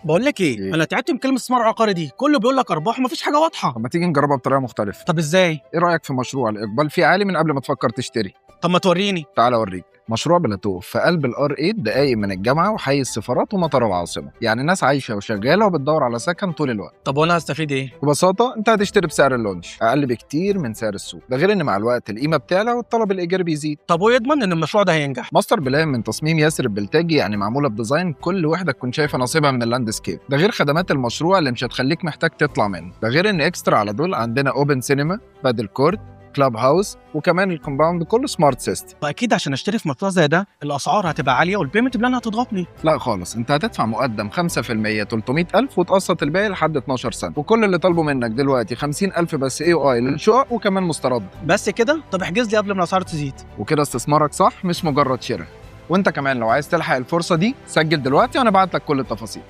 بقول لك ايه، إيه؟ انا تعبت من كلمة استثمار عقاري دي، كله بيقول لك ارباح ومفيش حاجة واضحه. طب ما تيجي نجربها بطريقة مختلفه. طب ازاي؟ ايه رايك في مشروع الاقبال فيه عالي من قبل ما تفكر تشتري؟ طب ما توريني. تعال اوريك. مشروع بلاتو في قلب ال R 8، دقايق من الجامعة وحي السفارات ومطار العاصمه، يعني ناس عايشه وشغالة وبتدور على سكن طول الوقت. طب وانا هستفيد ايه؟ ببساطة انت هتشتري بسعر ال launch، اقل بكتير من سعر السوق، ده غير ان مع الوقت القيمة بتعلى والطلب الايجاري بيزيد. طب وايه يضمن ان المشروع ده هينجح؟ master plan من تصميم ياسر البلتاجي، يعني معمولة ب design كل وحده تكون شايفه نصيبها من ال landscape، ده غير خدمات المشروع اللي مش هتخليك محتاج تطلع منه، ده غير ان extra على دول عندنا open cinema، padel court، club house، وكمان ال compound كله smart system. واكيد عشان اشتري في مشروع زي ده الاسعار هتبقى عالية وال payment plan هتضغطني. لا خالص، انت هتدفع مقدم 5% 300,000 وتقسط الباقي لحد 12 سنه، وكل اللي طالبه منك دلوقتي 50,000 بس EOI للشقق وكمان مسترد. بس كده؟ طب احجز لي قبل ما الاسعار تزيد. وكده استثمارك صح، مش مجرد شراء. وانت كمان لو عايز تلحق الفرصة دي سجل دلوقتي وانا ابعت لك كل التفاصيل.